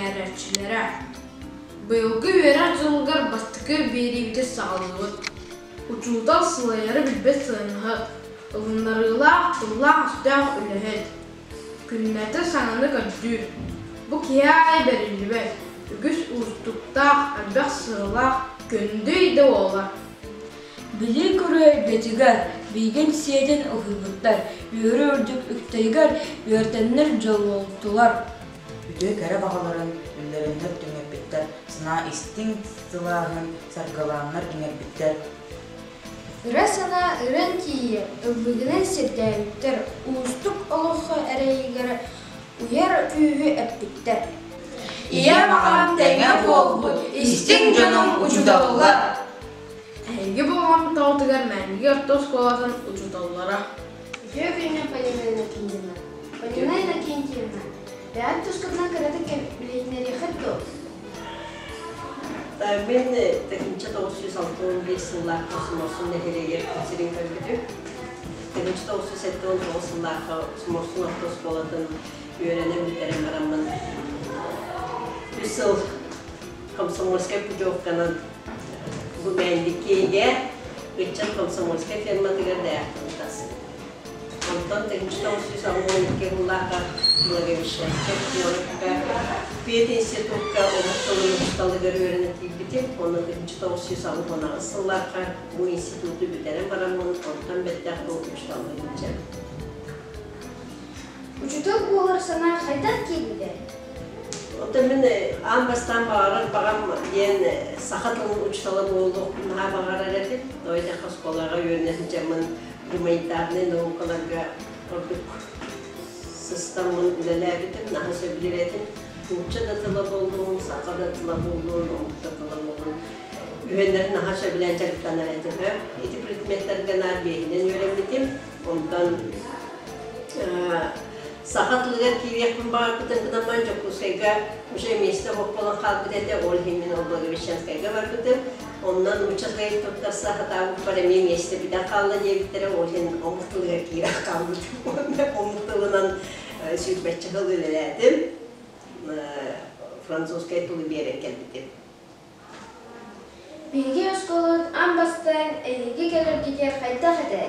сэҥээрээччилэрэ! Быйылгы үөрэх дьылыгар бастакы биэриибитин саҕалыыбыт. Учуутал сылайары билбэт сыанаһыт, ылыннарыылаах тыллаах-өстөөх үлэһит. Күннэтэ саҥаны көрдүүр. Бу киһи аайы бэриллибэт, үгүс уустуктаах, элбэх сыралаах күндү идэ буолар. Билии-көрүү эйгэтигэр биһигин сиэтин уһуйбуттар, үөрүү үрдүк үктэлигэр үөрдэннэр дьоллоотулар. Үтүө кэрэ баҕаларын үллэрэннэр түҥэппиттэр, санаа истиҥ сылааһын саргылааннар иҥэрбиттэр. Ыра санаа ыран тиийэ, ыллыгынан сирдээбиттэр, уустук олоххо эрэйигэр уйар күүһү эппиттэр. Ийэм аҕам тэҥэ буолбут, истиҥ дьонум учууталлар. Эһиги болҕомтоҕутугар Мэҥигэ орто оскуолатын учууталлара. Үтүө күнү Полина Иннокентьевна. Полина Иннокентьевна, бэйэҥ тускутунан кыратык билиһиннэриэххит дуо? Мин 1961 сыллаахха Соморсун нэһилиэгэр сирин көрбүтүм. 1979 сыллаахха Соморсун орто оскуолатын үөрэнэн бүтэрэн бараммын үс сыл комсомольскай путевканан бу Мээндиккиэйгэ ыччат комсомольскай ферматыгар дэйээхтэн тахсыбыт. Онтон 1982 сыллаахха Благовещенскай куоракка пединститукка омук тылын учууталыгар үөрэнэ киирбитим. Онно 1998 сыллаахха бу институту бүтэрэн бараммын, онтон бэттэх бу учууталлыы сылдьабын. Учуутал буолар санаа хайдах киирбитэ? Оттон мин аан бастаан баҕарар баҕам диэн саха тылын учуутала буолуохпун наһаа баҕарар этим. Тоҕо диэтэххэ оскуолаҕа үөрэнэ сылдьаммын гуманитарнай наукаларга ордук сыстаммын үлэлээбитим, наһаа сөбүлүүр этим. Нуучча да тыла буоллун, саха да тыла буоллун, омук да тыла буоллун үһүөннэрин наһаа сөбүлээн дьарыктанар этим. Ити предметтэргэ наар биэһинэн үөрэммитим. Онтон саха тылыгар киириэхпин баҕарбытым гынан баран Дьокуускайга уже миэстэ суох буолан хаалбыт этэ, ол иһин мин ол Благовещенскайга барбытым. Онно нуучча тылыгар туттарса сатаабыппар эмиэ миэстэ бүтэн хаалла диэбиттэрэ, ол иһин омук тылыгар киирэн хаалбытым. Уонна омук тылынан сүүрбэччэ сыл үлэлээтим, французскай тылы биэрэн кэлбитим. Биһиги оскуолабыт аан бастаан эһиги кэлэргитигэр хайдах этэ?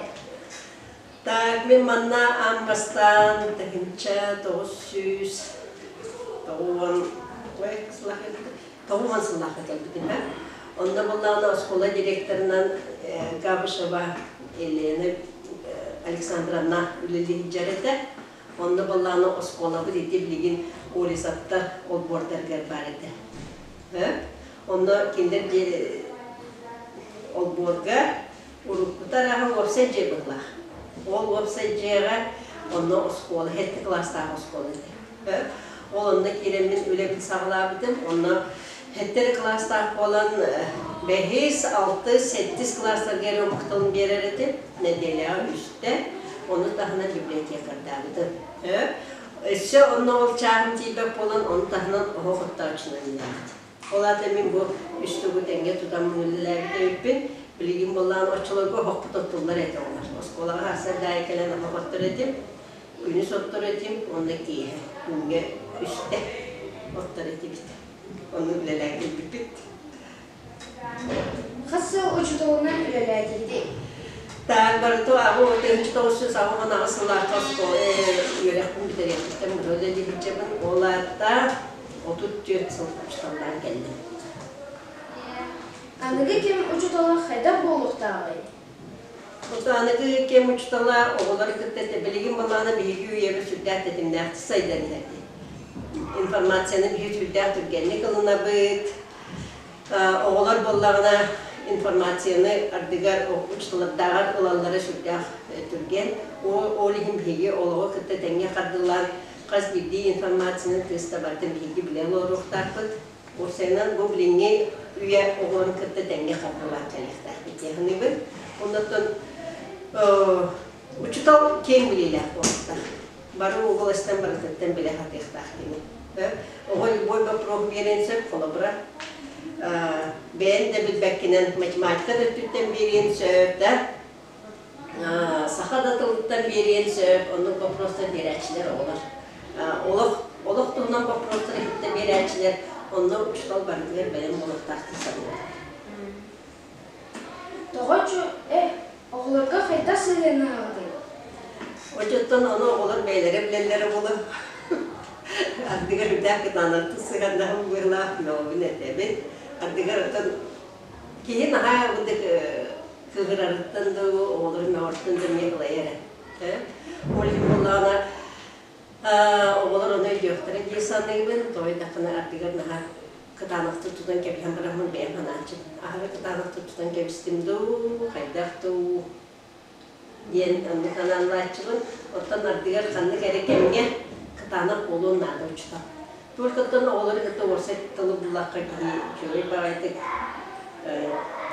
Так, мин манна аан бастаан 1990 90 сыллаахха кэлбитим ээ. Онно буоллаҕына оскуола директорынан Габышева Елена Александровна үлэлии сылдьар этэ. Онно буоллаҕына оскуолабыт ити билигин Олесовтар олбуордарыгар баар этэ. Онно кинилэр дьиэ олбуорга уруккута арааһа уопсай дьиэ быһыылаах. Ол уопсай дьиэҕэ онно оскуола, сэттэ кылаастаах оскуола этэ. Ол онно киирэммин үлэбин саҕалаабытым. Онно сэттэ эрэ кылаастаах буолан бэһис, алтыс, сэттис кылаастарга эрэ омук тылын биэрэр этим. Нэдиэлэҕэ үстэ. Ону таһынан библиотекардаабытым. Өссө онно ол чааһым тиийбэт буолан, ону таһынан оһох оттооччунан үлэлээбит. Ол аата мин бу үс тугу тэҥҥэ тутаммын үлэлээбит эбиппин. Билигин буоллаҕына оччолорго оһохпут оттуллар этэ оҕолор. Оскуолаҕа сарсыарда аайы кэлэн оһох оттор этим, күнүс оттор этим уонна киэһэ күҥҥэ үстэ оттор этибит. Онно үлэлээн кэлбиппит. Хас сыл учууталынан үлэлээтигитий? Так, барыта аҕа 1998 сыллаахха оскуола үөрэхпин бүтэриэхпиттэн быһа үлэлиһиччэбин. Ол аата 34 сыл учууталлаан кэллим. Аныгы кэм учуутала хайдах буолуохтааҕый? Ото аныгы кэм учуутала оҕолору кытта билигин былаана биһиги үйэбит сүрдээх тэтимнээхтик сайдан иһэр дии. Информацияны биһиги сүрдээх түргэнник ылынабыт, Оҕолор буоллаҕына информацияны ардыгар учууталлардааҕар ылаллара сүрдээх түргэн. Ол иһин биһиги олоҕу кытта тэҥҥэ хардыылаан хас биирдии информацияны тыас да барытын биһиги билэ олоруохтаахпыт. Уопсайынан бу билиҥҥи үйэ оҕолорун кытта тэҥҥэ хардыылаан кэлиэхтээхпит дии саныыбын. Оннуттан учуутал киэҥ билиилээх буолуохтаах. Бары уобаластан барытыттан билэ сатыахтаах кини. Оҕо любой вопрос биэриэн сөп, холобура, бэйэн да билбэккинэн математика да өттүттэн биэриэн сөп да, саха да тылыттан биэриэн сөп, оннук вопростар биэрээччилэр оҕолор. Олох, олох туһунан вопростары кытта биэрээччилэр. биэрээччилэр, онно учуутал барытыгар бэлэм буолуохтаах дии саныыбын. Тоҕо оҕолорго хайдах сыһыаннаһаҕытый? Очоттон ону оҕолор бэйэлэрэ билэллэрэ буолуо. Ардыгар үрдээх кытаанахтык сыһыаннаһым быһыылаах мөҕөбүн этэбин. Ардыгар оттон киһи наһаа ынтык кыыһырарыттан да оҕолору мөҕөртөн да эмиэ кылайар эрэ. Ол иһин буоллаҕына оҕолор ону өйдүөхтэрэ дии саныыбын. Тоҕо диэтэххинэ ардыгар наһаа кытаанахтык тутан кэбиһэн бараммын бэйэм санааччым. Аһара кытаанахтык тутан кэбистим дуу, хайдах дуу диэн оннук анааллааччыбын. Оттон ардыгар ханнык эрэ кэмҥэ кытаанах буолуон наада учуутал. Только оттон оҕолору кытта уопсай тылы буллахха киһи үчүгэй баҕайытык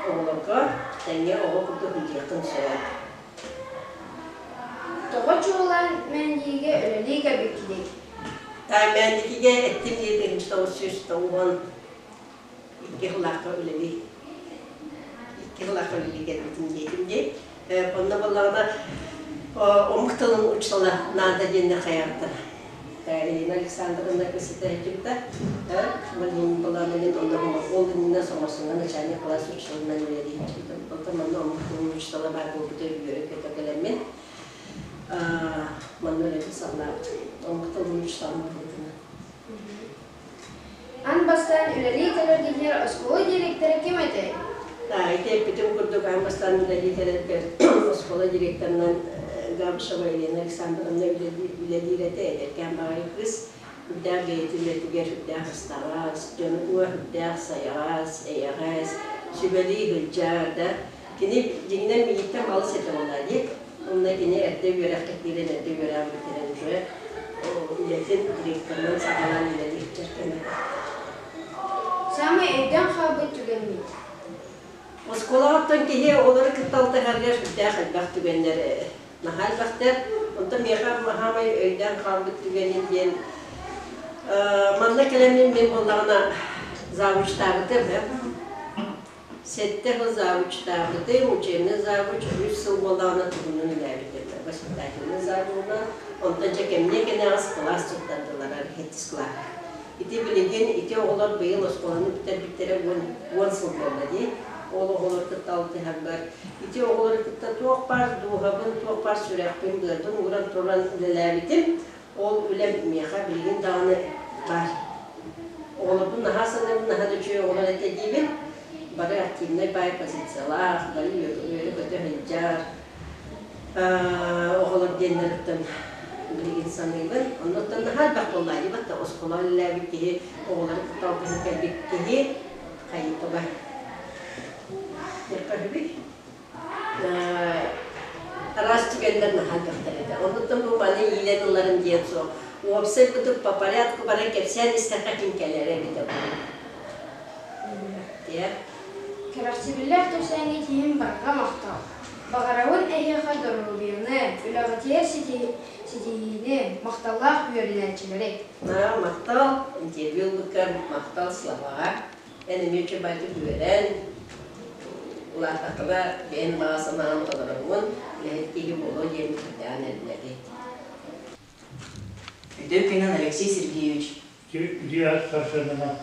оҕолорго тэҥҥэ оҕо курдук илдьиэххин сөп. Тоҕо чуолаан Мээндигигэ үлэлии кэлбиккиний? Мээндигигэ эттим дии 1992 сыллаахха үлэлии икки сыллаахха үлэлии кэлбитим диэтим дии. Онно буоллаҕына омук тылын учуутала наада диэннэр хайаабыттара. Елена Александровна кысыта этибитэ. Мин буоллаҕына мин онно ол иннинэ Соморсуҥҥа начальник класс учууталынан үлэлии сылдьыбытым. Онтон манна омук тылын учуутала баар буолбута үөрэ-көтө кэлэммин манна үлэбин саҕалаабытым. Омук тылын учууталын быһыытынан. Аан бастаан үлэлии кэлэргитигэр оскуола директора ким этэй? Ити эппитим курдук аан бастаан үлэлии кэлэрбэр оскуола директорынан Габышева Елена Александровна үлэлиир этэ, эдэркээн баҕайы кыыс. Үрдээх бэйэтин үлэтигэр үрдээх ыстаҕас, дьонугар үрдээх сайаҕас, эйэҕэс, сүбэлии сылдьар да. Кини дьиҥинэн миигиттэн балыс этэ буоллаа дии. Онно кини эрдэ үөрэххэ киирэн, эрдэ үөрэҕин бүтэрэн уже үлэтин директорынан саҕалаан үлэлиир кэмэ. Саамай өйдөөн хаалбыт түгэммит. Оскуолаҕа киһи оҕолору кытта алтыһарыгар сүрдээх элбэх түгэннэр наһаа элбэхтэр. Онтон миэхэ саамай өйдөөн хаалбыт түгэним диэн манна кэлэммин мин буоллаҕына завучтаабытым. Сэттэ сыл завучтаабытым, учебный завуч үс сыл буоллаҕына тугунан үлээбитим, воспитательный завуһунан. Онтон дьэ кэмниэ кэнэҕэс кылаас туттардылар, сэттис кылааһы. Ити билигин ити оҕолор быйыл оскуоланы бүтэрбиттэрэ 10 сыл буолла дии. Ол оҕолор кытта алтыһарбар ити оҕолору кытта туох баар дууһабын, туох баар сүрэхпин, быарбын ууран туран үлэлээбитим. Ол үлэм миэхэ билигин даҕаны баар. Оҕолорбун наһаа саныыбын, наһаа да үчүгэй оҕолор этэ диибин. Бары активнай баай позициялаах, бары үөрэ-көтө сылдьар оҕолор диэннэриттэн билигин саныыбын. Оннуттан наһаа элбэх буоллаа дии батта оскуола үлэлээбит киһи, оҕолору кытта алтыһан кэлбит киһи хайыытыга. Үһүбүй? Араас түгэннэр наһаа элбэхтэр этэ. Оннуттан бу маны иилэн ыларым диэн суох. Уопсай кутук по порядку баран кэпсээн истэххэ ким кэлэрэ эбитэ буолуо. Дьэ. Кэрэхсэбиллээх кэпсээҥҥит иһин барҕа махтал. Баҕарабын эһиэхэ доруобуйаны, үлэҕитигэр ситиһиини, махталлаах үөрэнээччилэри. Махтал, интервью ылбыккар махтал Славаҕа. Эн эмиэ үчүгэйдик үөрэн, улааттаххына бэйэн баҕа санааҕын толороҥҥун, үлэһит киһи буолуо диэн сүрдээҕин эрэнэбит. Үтүө күнүн, Алексей Сергеевич. Үтүө сарсыарданан.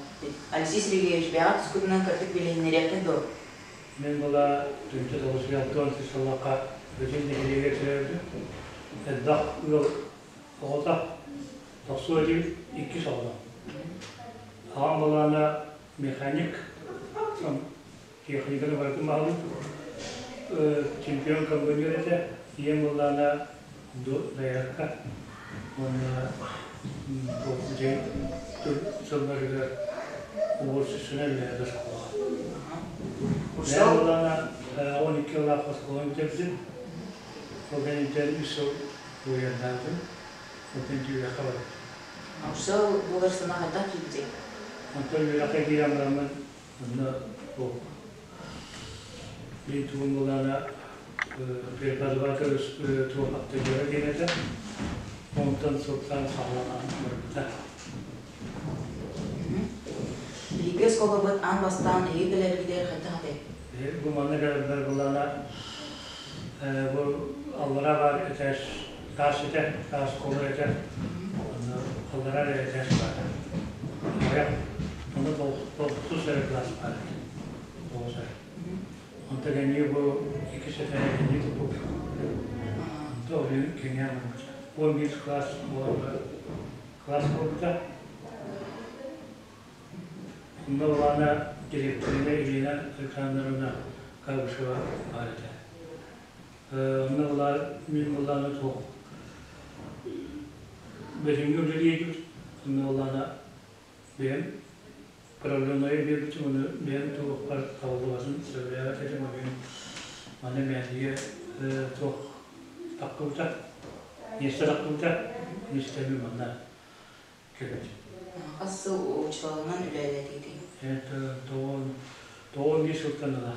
Алексей Сергеевич, бэйэҕит тускутунан кырдьык билиһиннэриэххин дуо? Мин була 1960 сыллаахха Бөтүн нэһилиэгэр төрөөбүтүм. Элбэх ыал оҕото, тохсуо этибит, иккис оҕолом. Аҕам былаана механик, техниканы барытын баһылыыр, чемпион комбайнер этэ. Ийэм былаана доярка уонна дьиҥ сылларыгар уборщицынан үлэлээбит оскуолаҕа. Бэйэм былаана 12 сыллаах оскуоланы бүтэрбитим. Ол кэнниттэн үс сыл уйардаабытым. Онтон үөрэххэ барбытым. Уксал буолар санаа хайдах киирбитий? Онтон үөрэххэ киирэн бараммын онно бу мин тугум буоллаҕына преподаватель туох актыгара диэн этэ. Онтон сылтаан саҕаланан барбыта. Биһиги оскуолабыт аан бастаан эһиги кэлэргитигэр хайдах этэй? Бу манна кэлэрбэр буоллаҕына бу аллараа баар этээс таас этэ, таас холо этэ. Онно аллараа эрэ этээс баара. Аҕыйах, онно тохсус эрэ кылаас баар этэ. Тоҕус эрэ. Онтон эмиэ бу иккис этээһи кэннии туппуппут. Онто ол кэҥээн барбыта. 11 кылаас буоларга кылаас буолбута. Онно былаана директорина Ирина Александровна Кабышева баар этэ. Онно была мин былаана туох бэлиҥҥэ үлэлиибит. Онно былаана бэйэм правленнайы биэрбитим, ону бэйэм туохпар табыллыбатын сөбүлээбэт этим, ол иһин маны мээндигэ туох таххыбыта, миэстэ таххыбыта, миэстэми манна кэлбитим. Хас сыл учууталынан үлэлээтигитий? Это 91 сылтан ыла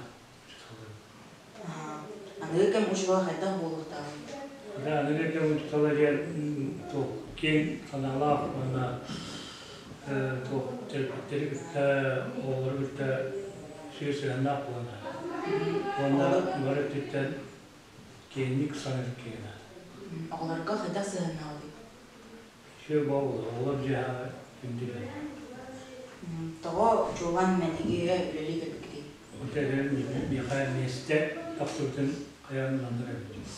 Аныгы кэм учуутала хайдах буолуохтааҕый? Да, аныгы кэм учуутала диэн туох киэҥ санаалаах уонна туох төрөппүттэри кытта, оҕолору кытта сүр сыһыаннаах буолана. Уонна бары өттүттэн киэҥник саныыр киһи. Оҕолорго хайдах сыһыаннааҕый? Үчүгэй буолла, оҕолор дьиэҕэ күндүлэр. Тоҕо чуолаан Мэндигигэ үлэлии кэлбиккитий? Ол эрэн миэхэ миэстэ тахсыбытын хайаан ыланнар эбит.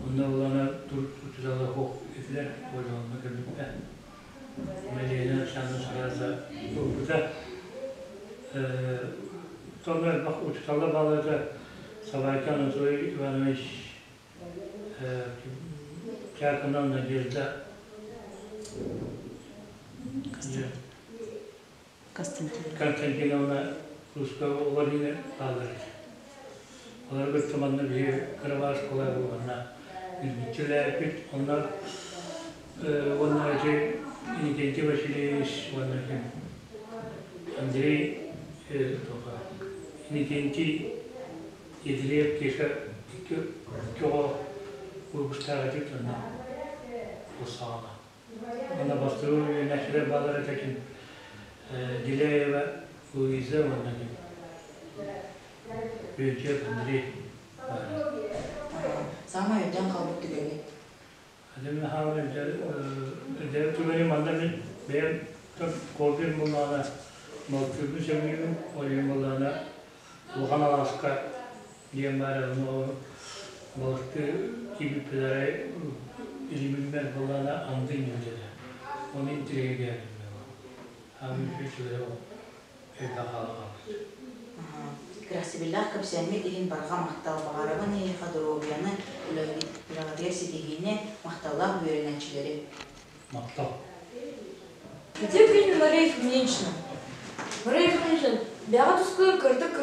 Онно ылана учуутала суох этилэр, онно кэлбиттэр. Лена Александровна сразу ылбыта. Сонно элбэх учууталлар бааллар Сабайка Анатолий Иванович Дьяконов Надежда Константиновна Русского олор иһинэ бааллар этэ. Олор кытта манна биһиги кыра школа буоланна билбиччилээппит. Онно уонна ити Иннокентий Васильевич уонна ким Андрей Иннокентий Едлеев Кеша икки оҕо выпустаах этик онно ол саҕана. Онно бастакы үөрэнээччилэр бааллар этэ ким Деляева Луиза уонна ким Бүөчүөп Андрей баар. Саамай өйдөөн хаалбыт түгэҥҥит? Адьым хаалан өйдөөн түгэни манна мин бэйэм копия буоллаҕына малтыырбын сөбүлүүбүн, ол иһин буоллаҕына Улахан алааска диэн баар ону балыктыы киирбиппит арай илимиммэр буоллаҕына анды иҥнибит этэ. Ону интириэһиргээбитим Аҕам үчүгэй ол элбэх хаалан хаалбыт. Кэрэхсэбиллээх кэпсээммит иһин барҕа махтал. Баҕарабын эйиэхэ доруобуйаны, үлэҕитигэр ситиһиини, махталлаах үөрэнээччилэри. Махтал. Үтүө күн Мария Фоминична. Мария Фоминична, бэҕэ тускуйан кыратык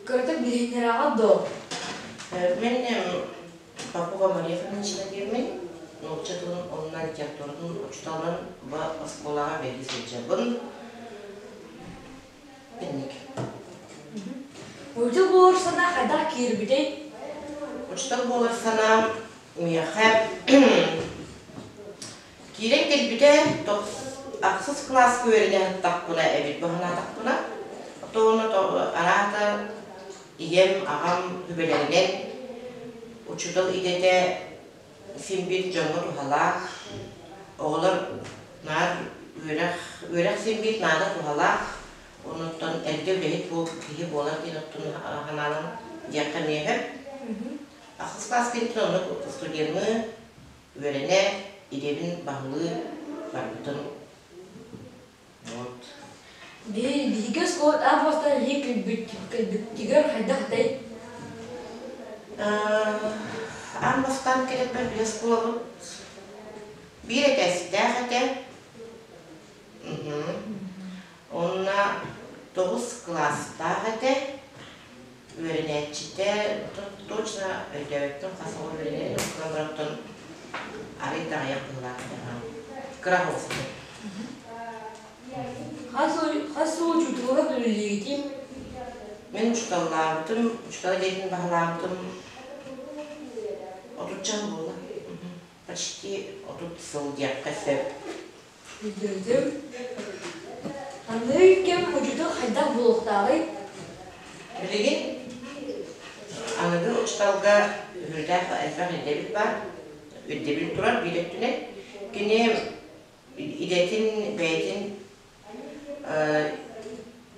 кыратык билиһиннэрэҕит дуо? Мин Попова Мария Фоминична диэммин, нуучча тылын уонна литературатын учууталынан бу оскуолаҕа үлэлии сылдьабын. Инник. Учуутал буолар санаа хайдах киирбитэй? Учуутал буолар санаам миэхэ Киирэн кэлбитэ ахсыс кылааска үөрэнэ сыттахпына эбит быһанаатахпына, оттон араата ийэм, аҕам сүбэлэринэн учуутал идэтэ син биир дьоҥҥо туһалаах, оҕолор наар үөрэх, үөрэх син биир наада туһалаах, онуттан эрдэ үлэһит киһи буолар диэн оттон санаанан диэххэ эмиэ сөп. Ахсыс кылаас кэнниттэн оннук студенныы үөрэнэ, идэбин баһылыы барбытым. Вот. Биһиги оскуола аан иһи кэлбиттигэр хайдах этэй? Аан бастаан кэлэрбэр биир оскуолабыт биир этээстээх этэ. Онно тоҕус кылаастаах этэ. Үөрэнээччитэ точно өйдөөбөппүн хас оҕо үөрэнэр оттон арый да аҕыйах быһыылаах этэ кыра оҕус этэ. Хас сыл учууталынан үлэлиигитий? Мин учууталлаабытым, учуутал идэтин баһылаабытым отучча сыл буолла. Почти 30 сыл диэххэ сөп. Өйдөөтүм. Аныгы кэм учуутал хайдах буолуохтааҕый? Билигин аныгы учууталга үһүрдээх элбэх ирдэбил баар. Ирдэбил турар биир өттүнэн. Кини идэтин бэйэтин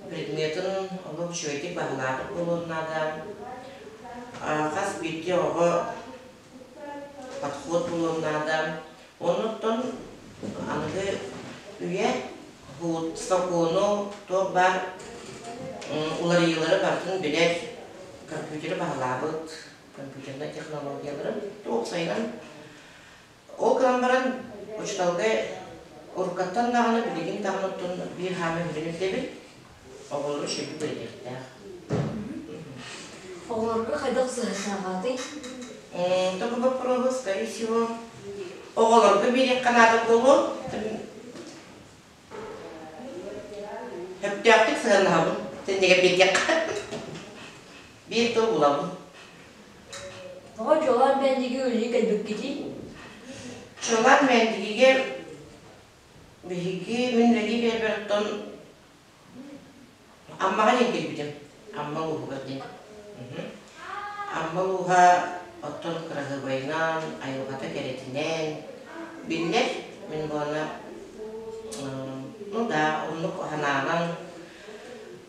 Предметын олох үчүгэйдик баһылаабыт буолуон наада. Хас биирдии оҕо подход буолуон наада. Оннуттан аныгы үйэ сокуону туох баар уларыйыылары барытын билэр, компьютеры баһылаабыт, компьютернай технологиялары уопсайынан Ол гынан баран учууталга уруккаттан даҕаны билигин даҕаны оттон биир хаамыы билин ирдэбил оҕолору үчүгэйдик үөрэтиэхтээх. Оҕолорго хайдах сыһыаннааҕый? Такой вопрос, скорее всего, оҕолорго биэриэххэ наада буолуо. Сөптөөхтүк сыһыаннаһабын, синньигэ биэриэххэ. Биир тыл булабын. Тоҕо чуолаан Мээндиги үлэлии кэлбиккитий? Чуолаан Мээндигигэ биһиги мин үлэлии биэрбэр оттон Аммаҕа диэн кэлбитим. Амма улууһугар диэн. Амма улууһа оттон кыраһыабайынан, айылҕата кэрэтинэн биллэр. Мин буолана ну да, оннук санаанан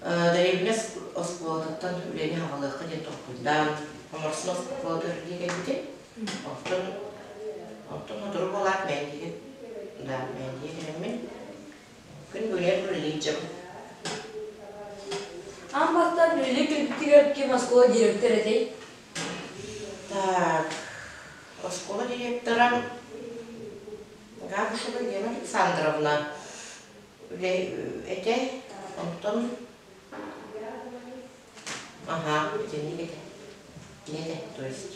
Дэриэбинэ оскуолатыттан үлэни аҕалыахха диэн толкуйдаан, Оморсун оскуолатыгар үлэлии кэлбитим. Оттон оттон сотору буолаат Мээндиги да Мээндиги кэлэммин күн бүгүнүгэр үлэлии сылдьабын. Аан бастаан үлэлии кэлбитигэр ким оскуола директор этэй? Так, оскуола директора Габышева Елена Александровна Үлэ этэ, онтон аһаа итинник этэ. Кини этэ, то есть.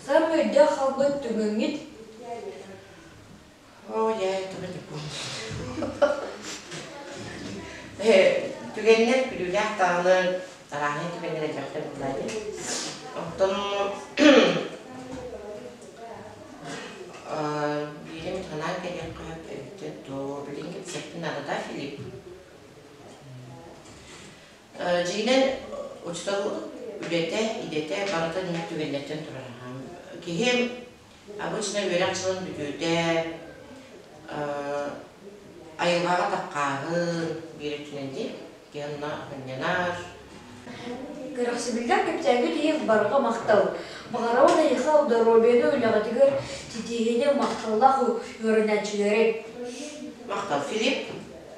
Саамай өйдөөх хаалбыт түгэҥҥит? О, я этого не помню. Түгэннэр күлүүлээх даҕаны арааһын түгэннэр элбэхтэр буолла дии. Оттон Биирим санаан кэлиэххэ сөп эбитэ дуу, билигин кэпсиэхпин наада Филипп? Дьиҥинэн, учуутал үлэтэ, идэтэ барыта инник түгэннэртэн турар. Киһи обычно үөрэх дьылын бүтүүтэ айылҕаҕа таххааһын биир өттүнэн дии, киһи онно сынньанар. Кэрэхсэбиллээх кэпсээҥҥит иһин барҕа махтал. Баҕарабын эйиэхэ доруобуйаны үлэҕитигэр ситиһиини махталлаах үөрэнээччилэри. Махтал, Филипп.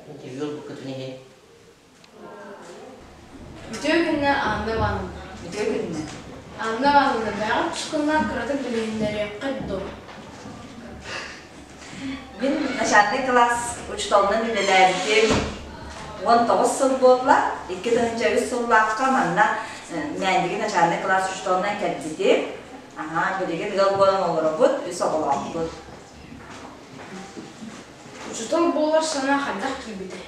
Интервью ылбыккытын иһин. Үтүө күннэ Анна Ивановна. Үтүө күннэ. Анна Ивановна, бэҕэт тускуннаах кыратык билиһиннэриэххит дуо? Мин начальнай кылаас учууталынан үлэлээбитим 19 сыл буолла. 2003 сыллаахха манна Мээндиги начальнай кылаас учууталынан кэлбитим. Аһаа, билигин ыал буолан олоробут, үс оҕолоохпут. Учуутал буолар санаа хайдах киирбитэй?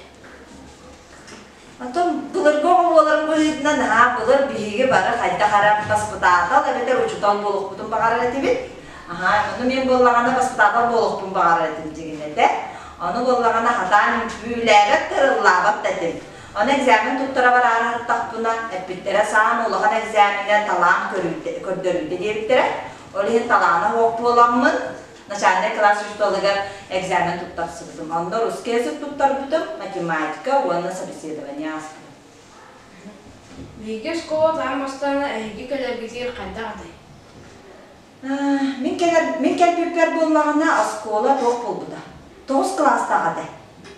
Онтон былыргы оҕо буоларын быһыытынан наһаа былыр биһиги бары хайдах эрэ баспытаатал эбэтэр учуутал буолуохпутун баҕарар этибит. Аһаа, ону мин буоллаҕына баспытаатал буолуохпун баҕарар этим дьигинэтэ. Ону буоллаҕына хатаан үҥкүүлээбэт да ырыллаабат да этим. Ону экзамен туттара бараары сыттахпына, эппиттэрэ саамай улахан экзаменэ талаан көрдөрүүтэ диэбиттэрэ. Ол иһин талаана суох буоламмын, Начальнай кылаас учууталыгар экзамен туттарсыбытым. Онно русский язык туттарбытым, математика уонна собеседование ааспытым. Биһиги оскуола таһым бастаана эһиги кэлэргитигэр хайдах этэй? Мин кэлэр мин кэлбиппэр буоллаҕына оскуола туох буолбута? Тоҕус кылаастаах этэ.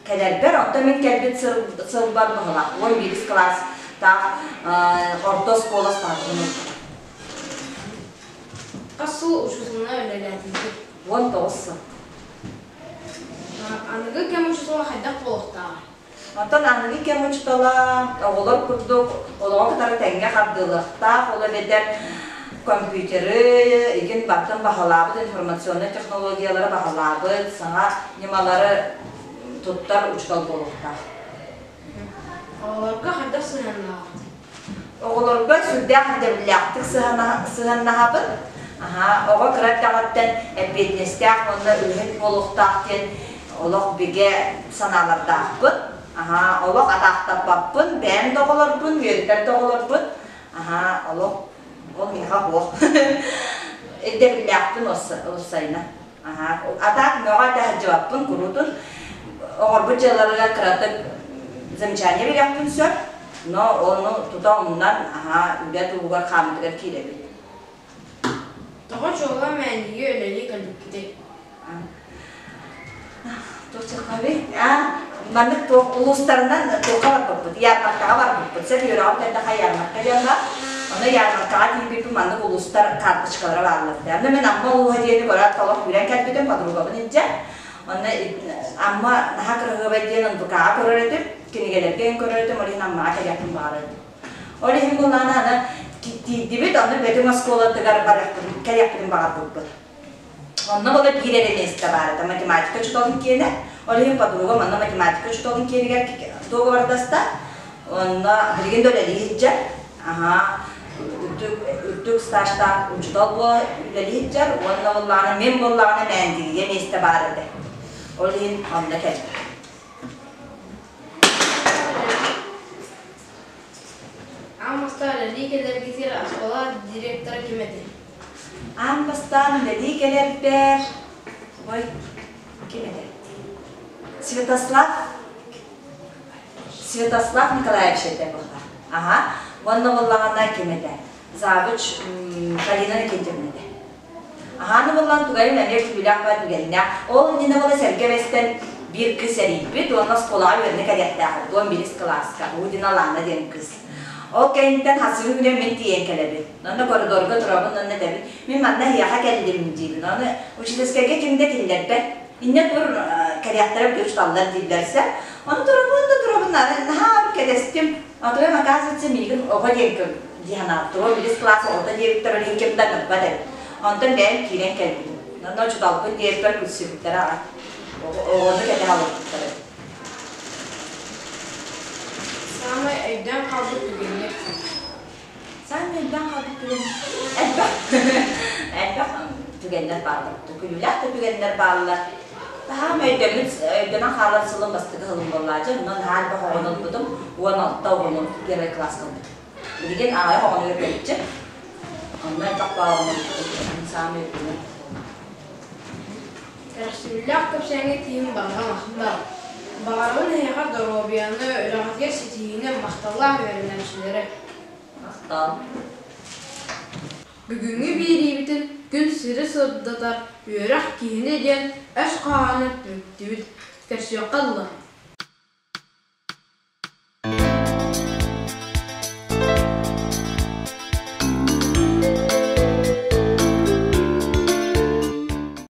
Кэлэрбэр, онтон мин кэлбит сылбар быһылаах 11 кылаастаах орто оскуола статуһун ылбыта. Хас сыл учууталынан үлэлээтигит? 19 сыл. Аныгы кэм учуутала хайдах буолуохтааҕый? Оттон аныгы кэм учуутала оҕолор курдук олоҕу кытары тэҥҥэ хардыылыахтаах, ол эбэтэр компьютеры игин баттын баһылаабыт, информационнай технологиялары баһылаабыт, саҥа ньымалары туттар учуутал буолуохтаах. Оҕолорго хайдах сыһыаннааххытый? Оҕолорго сүрдээх ирдэбиллээхтик сыһыаннаһабын. Аһаа, оҕо кыра эрдэҕиттэн эппиэтинэстээх уонна үлэһит буолуохтаах диэн олох бигэ санаалардаахпын. Аһаа, олох атаахтаппаппын, бэйэм да оҕолорбун, үөрэтэр да оҕолорбун. Аһаа, олох ол миэхэ суох. Ирдэбиллээхпин уопсайынан. Аһаа, атаах мөҕө этэ сылдьыбаппын куруутун. Оҥорбут дьыалаларыгар кыратык замечание биэриэхпин сөп, но ону тута умнан, аһаа, үлэ туһугар хаамыытыгар киирэбит. Тоҕо чуолаан мээннигэ үлэлии кэлбиккитий? Туох Маннык туох улуустарынан туохха барбыппыт, ярмаркаҕа барбыппыт. Сен үөрэҕим кэннэ ярмарка диэн баар. Онно ярмаркаҕа тиийбиппин маннык улуустар карточкалара бааллар. Онно мин Амма улууһа диэни көрөөт толох үүрэн кэлбитим, подругабын илдьэ. Онно Амма наһаа кыраһыабай диэн НВК-ҕа көрөр этим, кинигэлэргэ көрөр этим, ол иһин Аммаҕа кэлиэхпин баҕарар этим. Ол иһин буллаҕына аны тиийдибит, онно Бөтүҥ оскуолатыгар барыахпытын, кэлиэхпитин баҕарбыппыт. Онно була биир эрэ миэстэ баар этэ, математика учууталын киэнэ. Ол иһин подругам онно математика учууталын киэнигэр дуогабардаста. Онно билигин да үлэлии сылдьар. Аһаа, үрдүк, үрдүк стажтаах учуутал буола үлэлии сылдьар. Уонна буоллаҕына, мин буоллаҕына Мээндигигэ миэстэ баар этэ. Ол иһин онно кэлбит. Аан бастаан үлэлии кэлэргитигэр оскуола директора ким этэй? Аан бастаан үлэлии кэлэрбэр, ой, ким этэ? Святослав Святослав Николаевич этэ буолла. Аха. Уонна буоллаҕына ким этэ? Завуч Галина Никитьевна этэ. Аһааны буллан тугайым эмиэ күлүүлээх баар түгэннээх. Ол иннинэ буола сэргэ бэстэн биир кыыс эрийбит уонна оскуолаҕа үөрэнэ кэлиэхтээх уон биирис кылааска Удина Лана диэн кыыс. Ол кэнниттэн хасыы күнэ мин тиийэн кэлэбин. Онно коридорга турабын уонна этэбин, мин манна эһиэхэ кэллим диибин. Ону учительскайга ким да киллэрбэт. Инньэ тур кэлиэхтэрэ били учуталлар дииллэрсэ. Ону турабын да турабын наһаа өр кэтэстим. Отойон оказывается миигин оҕо диэн дии санаабыт. Туруом билис кылаас оҕото диэбиттэр ол иһин ким да ыҥырбат эбит. Онтон бэйэм киирэн кэлбитим. Онно учууталбын диэбиппэр күлсүбүттэрэ аҕай. Оҕону кэтэһэ олорбуттар эбит. Саамай өйдөөн хаалбыт түгэҥҥэр Саамай өйдөөн хаалбыт түгэн элбэх. Элбэх түгэннэр бааллар. Күлүүлээх да түгэннэр бааллар. Таһаам өйдөммүт, өйдөнөн хаалар сылым бастакы сылым буоллаачы. Онно наһаа элбэх оҕону ылбытым. 16 оҕону первый класска ылбытым. Билигин аҕыйах оҕону үөрдэбиччи. Онно элбэх баҕа саамай өйдөнөр. Кэрэхсэбиллээх кэпсээҥҥэ тиийэн барҕа махтал. Баҕарабын эһиэхэ доруобуйаны, үлэҕитигэр ситиһиини, махталлаах үөрэнээччилэри. Махтал. Бүгүҥҥү биэриибитин күн сири сырдатар үөрэх киһини диэн өс хоһооно түмүктүүбүт. Көрсүөххэ дылы.